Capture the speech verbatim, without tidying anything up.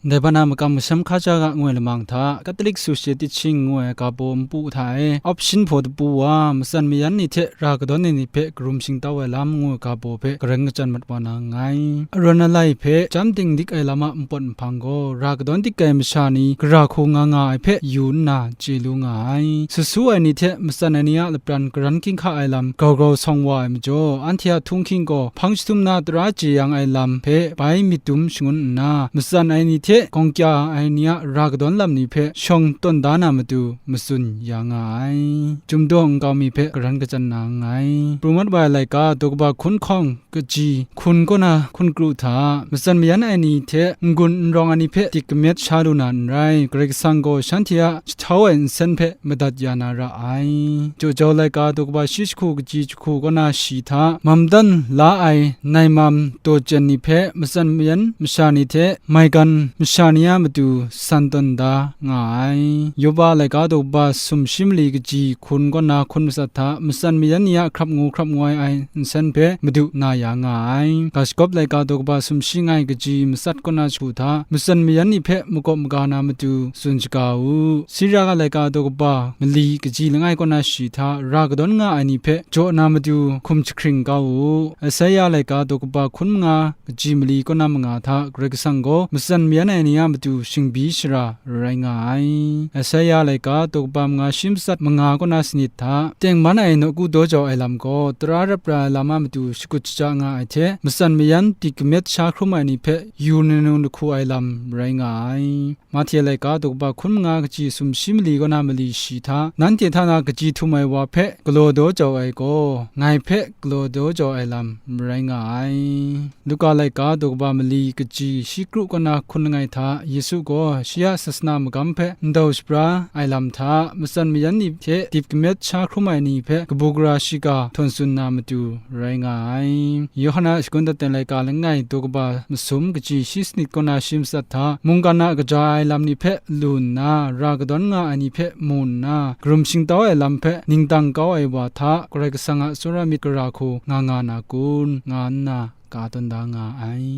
Ndai ban a makam masham hkaja ga ngu ai lamang hta, Catholic Social Teaching ngu ai ga baw npu hta e, option hpaw tapu wa, matsan mayan ni hte ra kadawn ai ni hpe karum shingtau ai lam ngu ai ga baw hpe garan kachyan mat wa na nngai. Arawn alai hpe chyam ting dik ai lam a npawt nhpang gaw, ra kadawn dik ai masha ni gara hku nga nga ai hpe yu nna chye lu nga ai. Susu ai ni hte matsan ai ni a lapran karan ginhka ai lam grau grau sawng wa ai majaw, anhte a htunghking gaw hpang jahtum na tara jeyang ai lam hpe bai myit dum shangun nna, matsan ai ni hte gawng kya ai ni a ra kadawn lam ni hpe shawng tawn da na matu matsun ya nga ai. Chyum daw nkau mi hpe garan kachyan na nngai. Pru mat wa ai laika daw kaba hkun hkawng kaji hkun kaw na hkun kru hta, matsan mayan ai ni hte n-gun n rawng ai ni hpe dik kamyet sha lu na n rai, Karai Kasang gaw shanhte a jahtau ai nsen hpe madat ya na ra ai. Jaw jau laika daw kaba shi jahku kaji jahku kaw na shi hta, mam dan la ai nai mam daw chyen ni hpe, matsan mayan masha ni hte maigan masha ni a matu san tawn da nga ai. Yoba laika daw kaba sumshi mali kaji hkun kaw na hkun matsat hta, matsan mayan ni a hkrap ngu hkrap ngoi ai nsen hpe madu na ya nga ai. Ga shagawp laika daw kaba sumshi ngai kaji matsat kaw na jahku hta, matsan mayan ni hpe makawp maga na matu tsun shaga u. Sira ga laika daw kaba mali kaji langai kaw na shi hta, ra kadawn nga ai ni hpe jaw na matu hkum jahkring kau u. Asaia laika daw kaba hkun manga kaji mali kaw na manga hta, Karai Kasang gaw matsan mayan ai ni a matu shingbi shara rai nga ai. Asaia laika daw kaba manga shi matsat manga kaw na sanit hta, tengman ai nawku daw jau ai lam gaw, tara rap ra ai lam a matu shakut shaja nga ai hte, matsan mayan dik kamyet sha hkrum ai ni hpe yu nanu lahku ai lam rai nga ai. Mahte laika daw kaba hkun manga kaji sumshi mali kaw na mali shi hta, nanhte hta na kaji htum ai wa hpe galaw daw jau ai gaw, ngai hpe galaw daw jau ai lam rai nga ai. Luka laika daw kaba mali kaji shi kru kaw na hkun langai hta, Yesu gaw shi a sasana magam hpe ndau shabra ai lam hta, matsan mayan ni hte dip kamyet sha hkrum ai ni hpe kabu gara shiga htawn tsun na matu rai nga ai. Yawhan a shagun dat ai laika langai daw kaba masum kaji shi sanit kaw na shi matsat hta, mungkan a kaja ai lam ni hpe lu nna, ra kadawn nga ai ni hpe mu nna, karum shingtau ai lam hpe ningdang kau ai wa hta, Karai Kasang a tsawra myit gara hku nga nga na kun, nga nna ka tawn da nga ai.